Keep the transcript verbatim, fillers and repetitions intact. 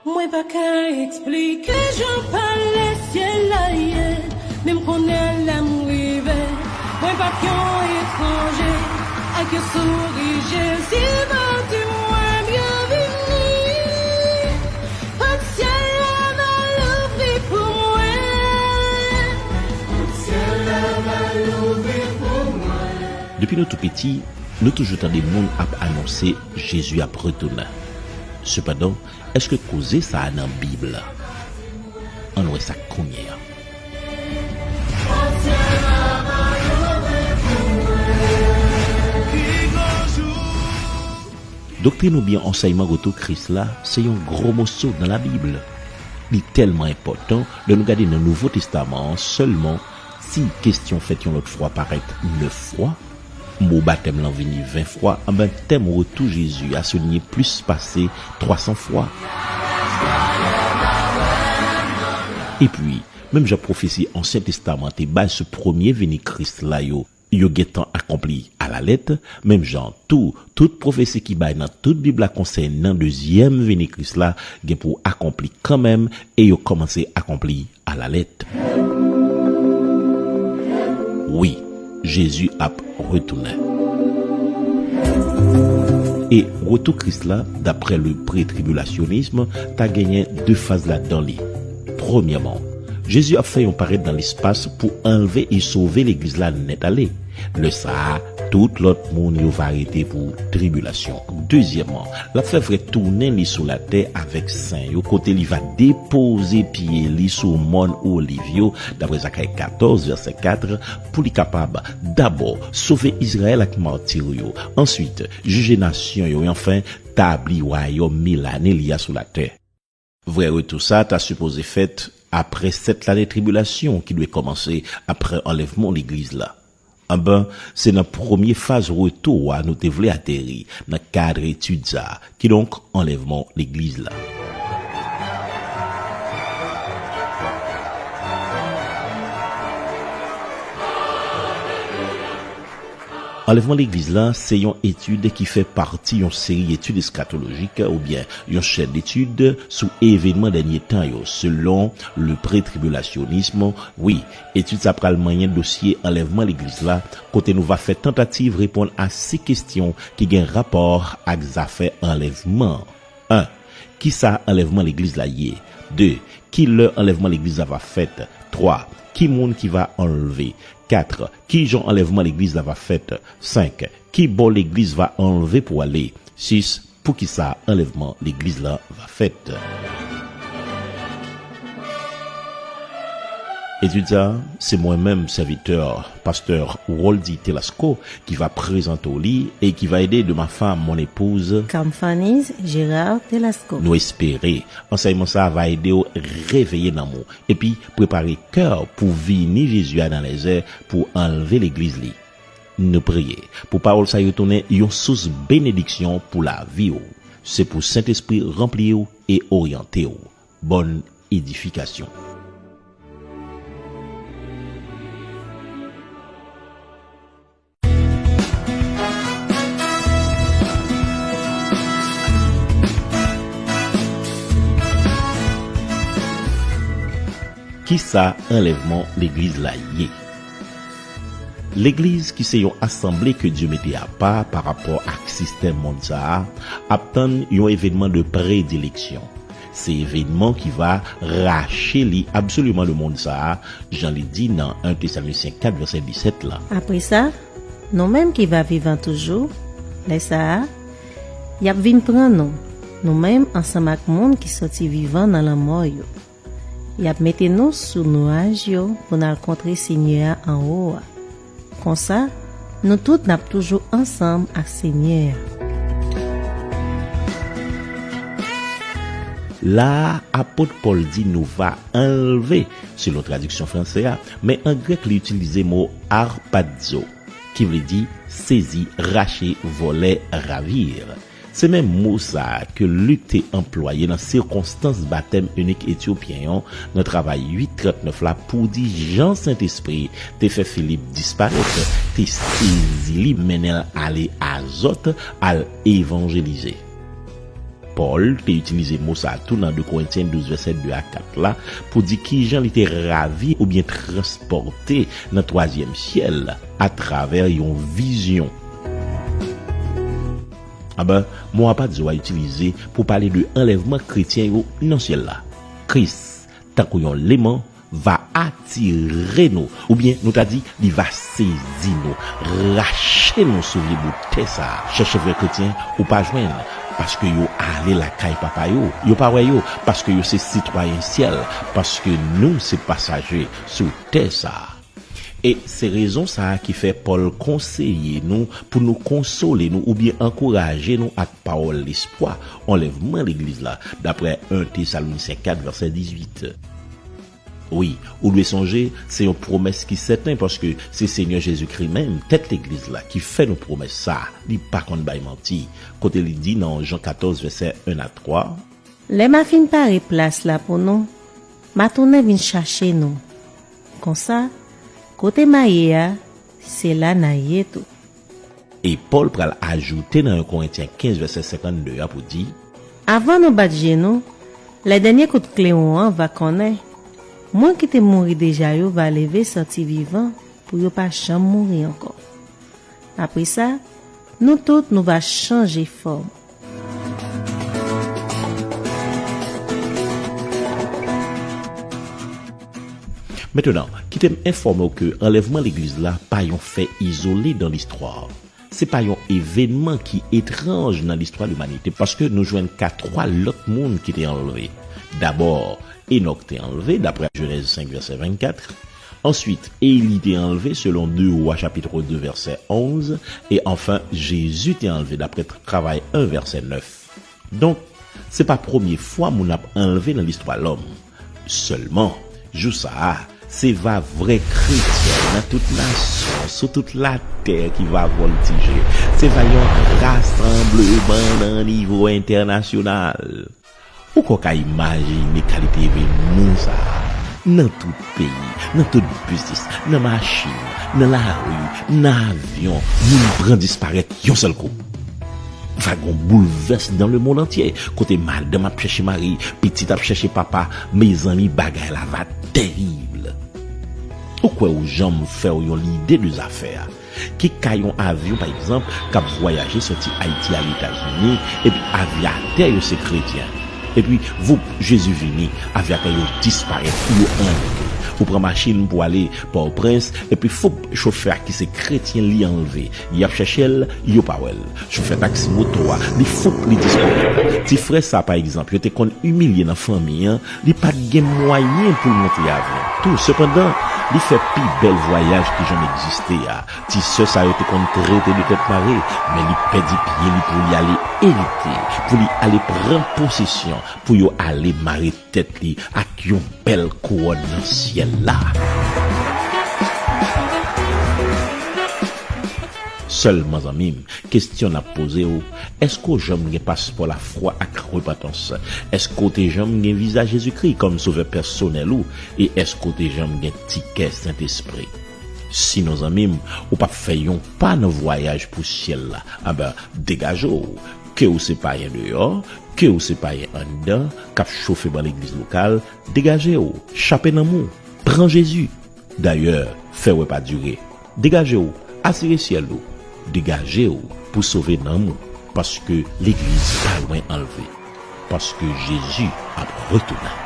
Mwen pa ka eksplike jan palè syèl la ye, men m konnen lè m rive, mwen p ap yon etranje. Ak yon souri, Jezi va di mwen, "Byenvini." Pòt syèl la va louvri pou mwen. Pòt syèl la va louvri pou mwen. Depi nou tou piti, nou toujou tande moun ap anonse Jezi ap retounen. Sepandan, èske koze sa a nan Bib la? Ann wè sa kounye a. Doktrin oubyen ansèyman retou Kris la se yon gwo moso nan Labib. Li tèlman enpòtan, lè nou gade nan Nouvo Testaman an sèlman, si kesyon fèt yon lòt fwa parèt nèf fwa, mo batèm lan vini ven fwa, anben tèm retou Jezi a souliye plis pase twa san fwa. Epi, menm jan pwofesi Ansyen Testaman te bay sou premye vini Kris la yo, yo gentan akonpli alalèt, menm jan tou, tout pwofesi ki bay nan tout Bib la konsènan dezyèm vini Kris la gen pou akonpli kanmenm e yo kòmanse akonpli alalèt. Wi, Jezi ap retounen. E retou Kris la, daprè le pretribilasyonism, ta genyen de faz ladan li. Premyèman, Jezi ap fè yon parèt nan lespas pou anlve e sove legliz la nèt ale. Lè sa a, tout lòt moun yo va rete pou tribilasyon. Dezyèmman, l ap fè vrè tounen li sou latè avèk sen yo, kote li va depoze pye li sou mòn Oliv yo, daprè Zakari katòz, vèsè kat, pou li kapab, dabò, sove Izrayèl ak mati yo, answit, jije nasyon yo, e anfen, tabli wayòm milane li a sou latè. Vrè retou sa a ta sipoze fèt apre sèt lane tribilasyon ki dwe kòmanse apre anlèvman legliz la. Anben, se nan premye faz retou a nou te vle ateri nan kad etid sa a, kidonk anlèvman legliz la. Anlèvman legliz la se yon etid ki fè pati yon seri etid eskatolojik oubyen yon chèn etid sou evènman dènye tan yo, selon le pretribilasyonism. Wi, etid sa pral manyen dosye anlèvman legliz la, kote nou va fè tantativ reponn a sis kesyon ki gen rapò ak zafè anlèvman. En, kisa anlèvman legliz la ye? De, ki lè anlèvman legliz la va fèt? Twa, ki moun ki va anlve? Kat, ki jan anlèvman legliz la va fèt? Senk, ki bò legliz va anlve pou ale? Sis, poukisa anlèvman legliz la va fèt? Etid sa, se mwen menm, sèvitè, pastè Roldy Telasco, ki va prezante w li e ki va ede de ma femme, mon épouse, Camphanies Gérard Telasco. Nou espere ansèyman sa a va ede w reveye nanm ou epi prepare kè w pou vini Jezi a nan lèzè pou anlve legliz li. Nou priye pou pawòl sa yo tounen yon sous benediksyon pou lavi w. Se pou Sentespri ranpli w e oryante w. Bòn edifikasyon. Kisa anlèvman legliz la ye? Legliz, ki se yon asanble ke Dye mete apa pa rapò ak sistèm monn sa a, ap tann yon evènman de predileksyon. Se evènman ki va rache li absoliman de monn sa a, jan li di nan en Tesalonityen kat vèsè disèt la. Apre sa, nou menm ki va vivan toujou, lè sa a, y ap vin pran nou, nou menm ansanm ak moun ki sòti vivan nan lanmò yo. Y ap mete nou sou nwaj yo pou n al kontre Senyè a anwo a. Konsa, nou tout n ap toujou ansanm ak Senyè a. La a, apot Pòl di nou va anlve, selon tradiksyon franse a, men an grèk li itilize mo harpazo, ki vle di sezi, rache, vòlè, ravir. Se menm mo sa a ke Lik te anplwaye nan sikonstans batèm inik etyopyen an nan Travay uit trant nèf la pou di jan Sentespri te fè Filip disparèt, te sezi li, mennen l ale Azòt al evanjelize. Pòl te itilize mo sa a tou nan de Korentyen douz, vèsè de a kat la, pou di kijan li te ravi oubyen transpòte nan twazyèm syèl atravè yon vizyon. Anben, mo a pa di w a itilize pou pale de anlèvman kretyen yo nan syèl la. Kris, tankou yon leman, va atire nou, oubyen nou ta di, li va sezi nou, rache nou sou vye bout tè sa a. Chèche vrè kretyen, ou pa jwenn, paske yo ale lakay Papa yo. Yo pa wè yo, paske yo se sitwayen syèl, paske nou se pasaje sou tè sa a. E se rezon sa a ki fè Pòl konseye nou pou nou konsole nou oubyen ankouraje nou ak pawòl lespwa, anlèvman legliz la, daprè en Tesalonisyen kat, vèsè dizuit. Wi, ou dwe sonje, se yon pwomès ki sèten, paske se Senyè Jezikri menm, tèt legliz la, ki fè nou pwomès sa a. Li pa konn bay manti. Kote li di nan Jan katòz, vèsè en a twa, Lè m a fin pare plas la pou nou, m a tounen vin chache nou. Konsa, kote m a ye a, se la n a ye tou. E Pòl pral ajoute nan en Korentyen kenz vèsè senkannde a pou di, Avan nou bat je nou, lè dènye kout klewon an va konnen, mwen ki te mouri deja yo va leve sòti vivan pou yo pa janm mouri ankò. Apre sa, nou tout nou va chanje fòm. Mentnan, kite m enfòme w ke anlèvman legliz la pa yon fè izole dan listwa. Se pa yon evènman ki etranj nan listwa limanite, paske nou jwenn ka twa lòt moun ki te anlve. Dabò, Enòk te anlve, daprè Jenèz senk, vèsè vennkat. Answit, Eli te anlve, selon de Wa, chapit de, vèsè onz. E anfen, Jezi te anlve, daprè Travay en, vèsè nèf. Donk, se pa premye fwa moun ap anlve nan listwa lòm. Sèlman, jou sa a, se va vrè kretyen nan tout nasyon, sou tout latè ki va vòltije. Se va yon rasanbleman nan nivo entènasyonal. Ou kwè w ka imajine kalite evènman sa a? Nan tout peyi, nan tout biznis, nan machin, nan lari, nan avyon, moun pran disparèt yon sèl kou. Va gen yon boulvès dans le monde entier, kote madanm ap chèche mari, pitit ap chèche papa, mezanmi, bagay la va terib. Ou kwè ou janm fè w yon lide de zafè a? Ki ka yon avyon, pa egzanp, k ap vwayaje soti Ayiti al Etazini, epi avyatè yo se kretyen. Epi, voup, Jezi vini, avyatè yo disparèt, yo anlve. Ou pran machin pou ale Pòtoprens, epi foup, chofè a ki se kretyen li anlve. Y ap chèche l, yo pa wè l. Chofè taksi moto a, li foup, li disparèt. Ti frè sa, pa egzanp, yo te konn imilye nan fanmi an, li pa t gen mwayen pou l monte avyon. Tou, sepandan, li fè pi bèl vwayaj ki janm egziste a. Ti sè sa yo te konn trete de tèt mare, men li pèdi pye li pou li ale erite, pou li ale pran posesyon, pou yo ale mare tèt li ak yon bèl kouwòn nan syèl la. Sèlman, zanmi m, kesyon n ap poze w, èske w janm gen paspò lafwa ak repantans? Èske w te janm gen viza Jezikri kòm Sovè pèsonèl ou? E èske w te janm gen tikè Sentespri? Sinon, zanmi m, ou p ap fè yon pa nan vwayaj pou syèl la. Anben, degaje w. Ke w se payen deyò, ke w se payen anndan, k ap chofe ban legliz lokal, degaje w, chape nanm ou, pran Jezi. Dayè, fè wè pa dire. Degaje w, asire syèl ou. Degaje w pou sove nanm ou, paske legliz pa lwen anlve, paske Jezi ap retounen.